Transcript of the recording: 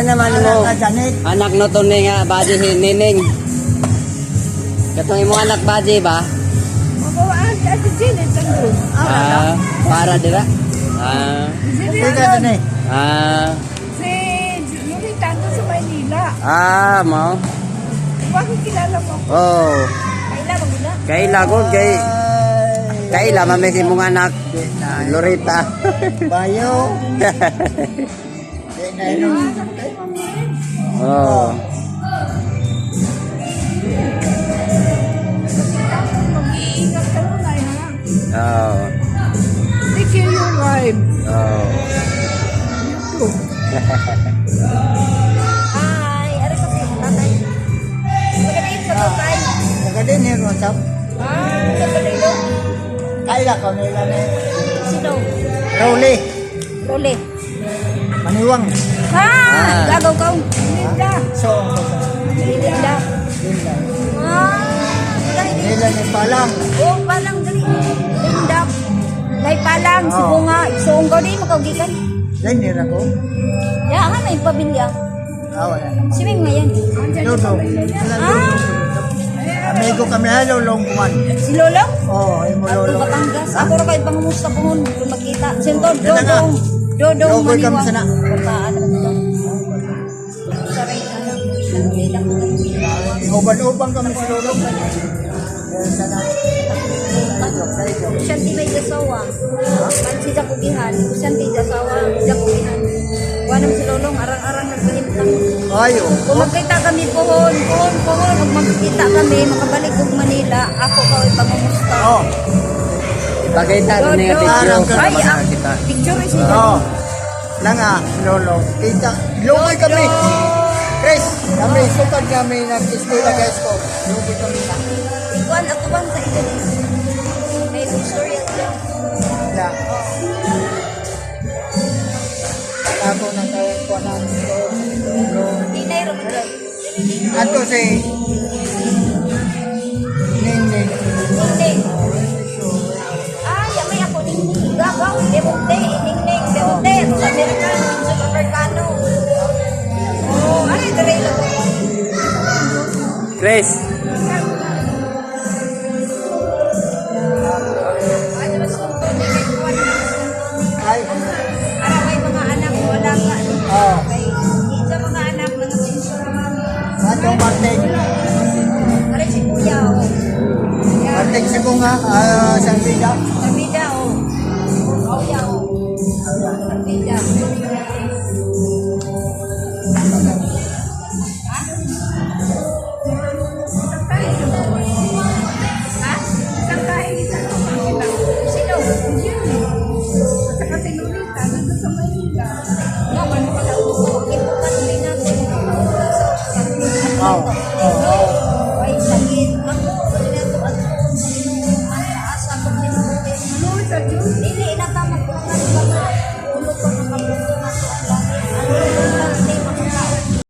Ay naman mo. Anak ka, Janet. Anak no to ni nga baji si Nining. Katong imong anak baji ba? Ako, ah, si Janet nandun. Ah, para dira. Ah, Janet Ikaw nandun. ni. ah, Si Lolita nandun sa Maynila. ah, mo. Bakit kilala mo ako? Oh, Kaila mo gud na. kay lagod kay kay lama may si imong anak Lorita. Bayo. Di na inom. Oh. Mag-iingat ka nun ay ha. Oh. Take care your wife. Oh. You too. Hi, ari ko si tatay. Pagkatiit sa tatay. Taga din here, what's up? Ah, sa Toledo. Kaila ko nila ni. Sino? Rowley. Role. Maniwang. Ha! Ah. Gagaw ka. Linda. So, Linda. Linda. Ah, wala hindi. Nila ni Palang. Oh, palang dali. Linda. May palang si Oo. Bunga. Isuong ko di makaugikan. Dahil nira ko. Ya, ha, may pamilya. Ah, wala naman. Si Ming ngayon. Lolo. Ah, Amigo kami, ay lolong kuman. si Lolo? Oh, imo Ato lolo. Batangas. Ako ra kay pangumusta pohon kung magkita. Sentod, Dala ka. Dodong. Dodong Logoy kami Maniwang. sana. Bataan naman ito. Saray, ano, nakita ko na. Uban-uban kami sa lolo. Sana. Shanti may jasawa. Si Jakugihan. Shanti jasawa. Jakugihan. Wala naman si Lolong. Arang-arang nagpahimtang. Ay, oh. Kung magkita kami pohon, pohon, pohon, ug magkita kami, makabalik og Manila, ako ka ipangumusta. Oh. Ipakita ni nga picture Arang ka para Ay, ah, makakita. picture is ni Oh. Lang ah, lolo. Kita, lugoy kami. Chris, kami sukad kami nag-eskwela guys ko. Lugoy kami na. Ikuan atuan sa ito ni. May story dyan. Na. Ako na kaya ko na ito. Tinay ra man. Ato si Ning Ning. Ningning. Ay, may ako ningning. Gagaw, demonte, ningning, demonte. Sa Amerikano, sa Amerikano. Oh, ay, dere lang. Chris, Ay, mas tunto ni kay kuan. Ay. Ara may mga anak wala ka. Oh. Kay sa mga anak mga sinso naman. Ato Martin. Are si kuya oh. Martin sa kunga, ah, sa bida.